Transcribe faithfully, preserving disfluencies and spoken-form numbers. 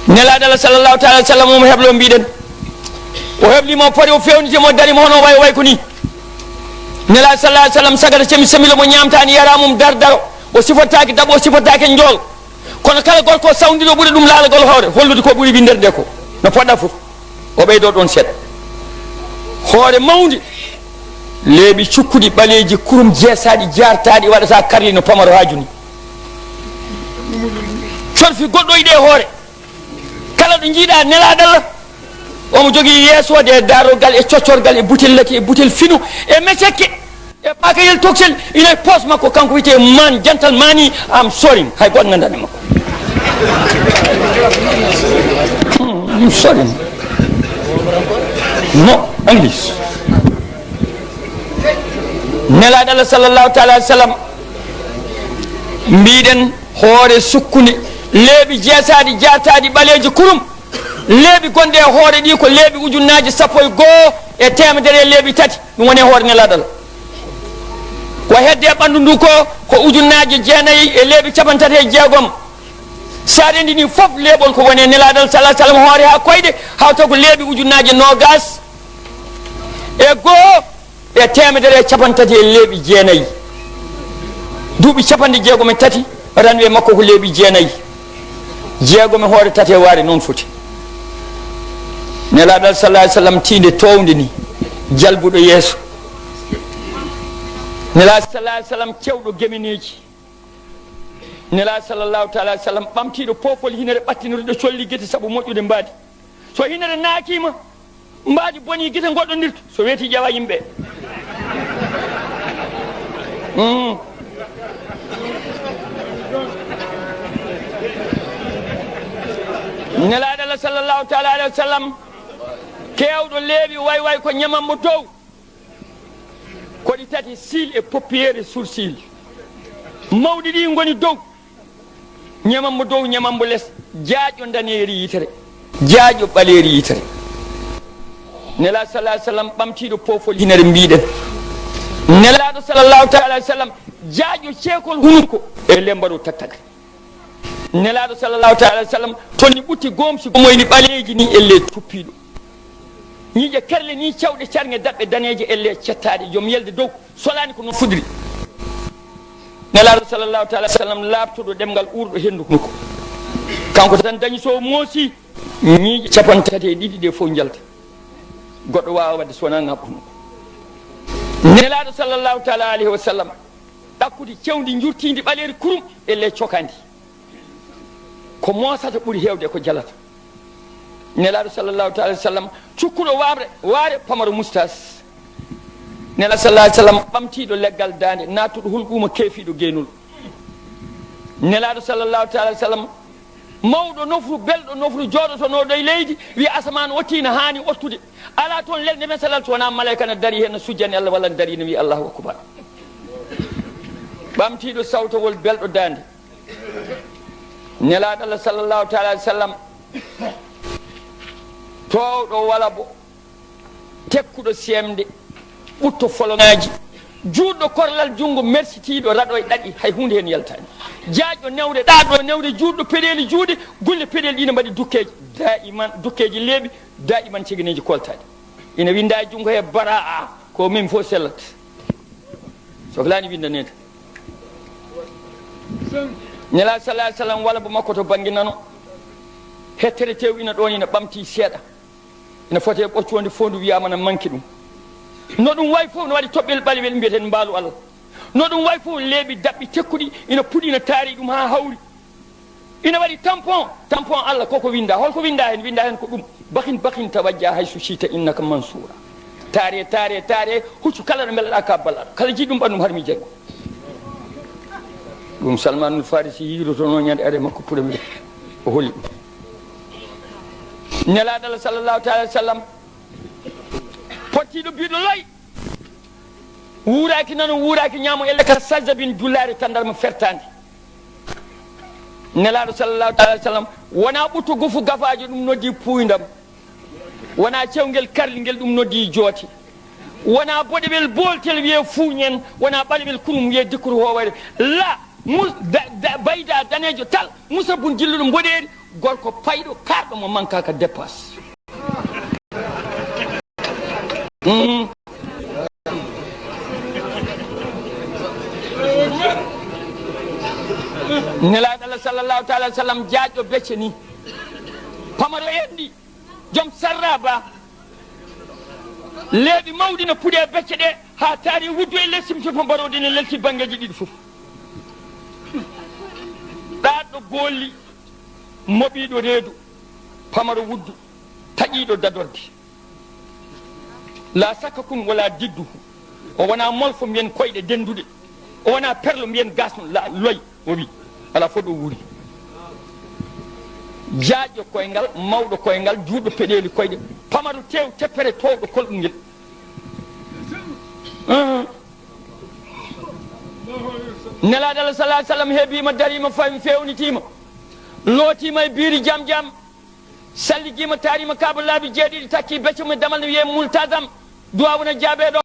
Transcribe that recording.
Nelaaɗo Allah sallallahu taala alaihi wasallam, omo heblo mbiɗen. O heblimo foti o fewnitimo, darimo hono way, way ko ni. Nelaaɗo sallallahu alaihi wasallam sagata cemi semilo mo ñamtani yara mum dar daro. O sifotaaki dabo, o sifotaaki njool. Kono kala gorko sawndiro ɓuri ɗum laalagol hoore, hollude ko ɓuri windere nde ko. No poɗɗa fof. O ɓeydo ɗon seeɗa. Hoore mawnde, leeɓi cukkuɗi, ɓaleeji kurum, jeesaaɗi, jaartaaɗi, waɗata karli no pamaro haaju ni. Corfi goɗɗo e ɗe hoore. Kala ɗo njiiɗa Nelaaɗo Allah, omo jogii yeesoode e daarorgal, e coccorgal, e butel laki, e butel fino, e mecekke, e pakayel toksel, ina e poos makko, kanko wiyetee man, jantal mani, am sorin, hay gooto nganndaa e makko. Hmm, I'm sorry. No, English. Nelaaɗo Allah sallallahu taala alaihi wasallam, mbiɗen hoore sukkunde, leeɓi jeesaaɗi, jaataaɗi, ɓaleeji kurum, leeɓi gonɗi e hoore ɗi ko leeɓi ujunnaaji sappo e goo e teemedere e leeɓi tati, ɗum woni e hoore Nelaaɗo Allah. Ko hedde e ɓanndu ndu ko, ko ujunnaaji jeenayi e leeɓi capanɗe tati e jeegom. So a rendini fof leeɓol ko woni e Nelaaɗo Allah sallallahu alaihi wasallam hoore haa koyɗe, hawta ko leeɓi ujunnaaji noogas e goo e teemedere e capanɗe tati e leeɓi jeenayi. Duuɓi capanɗe jeegom e tati, ranwe makko ko leeɓi jeenayi. Jeegom e hoore tati e waare noon foti. Nelaaɗo Allah sallallahu alaihi wasallam tiinde townde ni, jalbuɗo yeeso. Nelaaɗo sallallahu alaihi wasallam cewɗo gemeneeji. Nelaaɗo sallallahu taala alaihi wasallam ɓamtiiɗo poofol hinere ɓattinoriɗo colli gite sabu moƴƴude mbaadi. So hinere naakima, mbaadi boni gite ngoɗɗondirta. So weeti ƴeewa yimɓe. Mm. Nelaaɗo Allah sallallahu taala alaihi wasallam, keewɗo leeɓi way way ko ñamambo dow. Koɗi tati, cils e paupières e sourcils. Mawɗi ɗi ngoni dow. Ñamambo dow, ñamambo les. Jaaƴo ndaneeri yitere. Jaaƴo ɓaleeri yitere. Nelaaɗo sallallahu alaihi wasallam ɓamtiiɗo poofol hinere mbiɗen. Nelaaɗo sallallahu taala alaihi wasallam jaaƴo ceekol hunuko e lembaro tattagal. Nelaaɗo sallallahu taala alaihi wasallam tonni ɓutti gomsi moyni ɓaleeji ni elle tuppiiɗo. Ñiiƴe kerle ni cewɗe carŋe daɓɓe daneeje elle cettaaɗe. Joom yelde dow solaani ko noon fudri. Nelaaɗo sallallahu taala alaihi wasallam laaɓtuɗo ɗemngal uurɗo henndu hunuko. Kanko tan dañi so moosi ñiiƴe capanɗe tati e ɗiɗi ɗe fof njalta. Goɗɗo waawa waɗde so wonaa ŋaaɓ hunuko. Nelaaɗo sallallahu taala alaihi wasallam ɗakkude cewndi njurtiindi ɓaleeri kurum elle cokandi. Ko moosata ɓuri heewde ko jalata. Nelaaɗo sallallahu taala alaihi wasallam cukkuɗo waamre, waare pamaro mustas. Nelaaɗo sallallahu alaihi wasallam ɓamtiiɗo leggal daande, naattuɗo hulɓuuma keefiiɗo geenol. Nelaaɗo sallallahu taala alaihi wasallam mawɗo nofru, belɗo nofru, jooɗotonooɗo e leydi, wi asamaan otti ina haani ottude. Alaa toon lelnde men salal so wonaa malaika na darii heen, na sujjani Allah walla na darii na wi Allahu akbar. Ɓamtiiɗo sawtowol, belɗo daande. Nelaaɗo Allah sallallahu taala alaihi wasallam, toowɗo walabo, tekkuɗo seemde, ɓutto foloŋaaji, juutɗo korlal junngo, mersitiiɗo raɗo e ɗaɗi, hay huunde heen yaltaani. Jaaƴɗo newre, ɗaaɗɗo newre, juutɗo peɗeeli juuɗe, gulle peɗeeli ɗi ne mbaɗi dukkeeji, daiman dukkeeji leeɓi, daiman cegeneeji koltaaɗi. Ina winnda e junngo he baraa, ko min fof sellat. Sohlaani winndaneede. Nelaaɗo sallallahu alaihi wasallam walabo makko to bannge nano, hettere tew ina ɗoon, ina ɓamti seeɗa. Ina foti e ɓoccoonde fof, ndu wiyaama na manki ɗum. No ɗum wayi fof, no waɗi toɓɓel ɓalewel mbiyeten mbaalu Allah. No ɗum wayi fof, leeɓi daɓɓi tekkuɗi ina puɗi, ina taari ɗum haa hawri. Ina waɗi tampon, tampon Allah koko winnda. Holko winnda heen? Winnda heen ko ɗum: bakin bakin tawajja haysu shi'ta innaka mansura. Taare, taare, taare, huccu kala ɗo mbelaɗa ka ballal. Kala jiɗɗo ɗum ɓanndu mum, harmi janngo. Ɗum Salmanul Farisi yiirotono ñande are makko premier. O holi ɗum. Nelaaɗo Allah sallallahu taala alaihi wasallam, pottiiɗo biiɗo loy. Wuuraaki nano, wuuraaki ñaamo, elle ka sajjabin jullaare tanndarma fertaande. Nelaaɗo sallallahu taala alaihi wasallam, wonaa ɓutto gofu gafaajo ɗum noddi puuyndam, wonaa cewngel karlingel ɗum noddi joote, wonaa boɗewel booltel wiyee fuuñen, wonaa ɓalewel kurum wiyee dikkuru hoowere. La, Mus-, da-, da-, bayda daneejo tal, musabun jilluɗo mboɗeeri, gorko payɗo, kaarɗo mo mankaaka dépasse. Mhm. Nelaaɗo Allah sallallahu taala alaihi wa sallam jaajɗo becce ni. Pamaro enɗi, joom sarra ba. Leeɓi mawɗi no puɗe becce ɗe, haa taari wuddu e lesdi, mi fifo mbarooɗi ne lelti banngeeji ɗiɗi fof. Ɗaɗɗo boolli, moɓiiɗo reedu, pamaro wuddu, taƴiiɗo dadorde. La sakka kun wala didduhu. O wona molfo mbiyen koyɗe denduɗe. O wona perlo mbiyen gasno la loy. O wi, ala fof ɗo wuuri. Jaajɗo koyngal, mawɗo koyngal, juuɗo peɗeeli koyɗe. Pamaro tew teppere towɗo kolɗungel. Uhum. Nelaaɗo Allah sallallahu alaihi wa sallam heɓiima, dariima, fawii, fewnitiima. Lootiima e biiri jam jam. Salligiima, taariima kaaba laabi jeeɗiɗi, takki becce mum e damal, no wiyee multazam. Duwaawu na jaabeeɗo.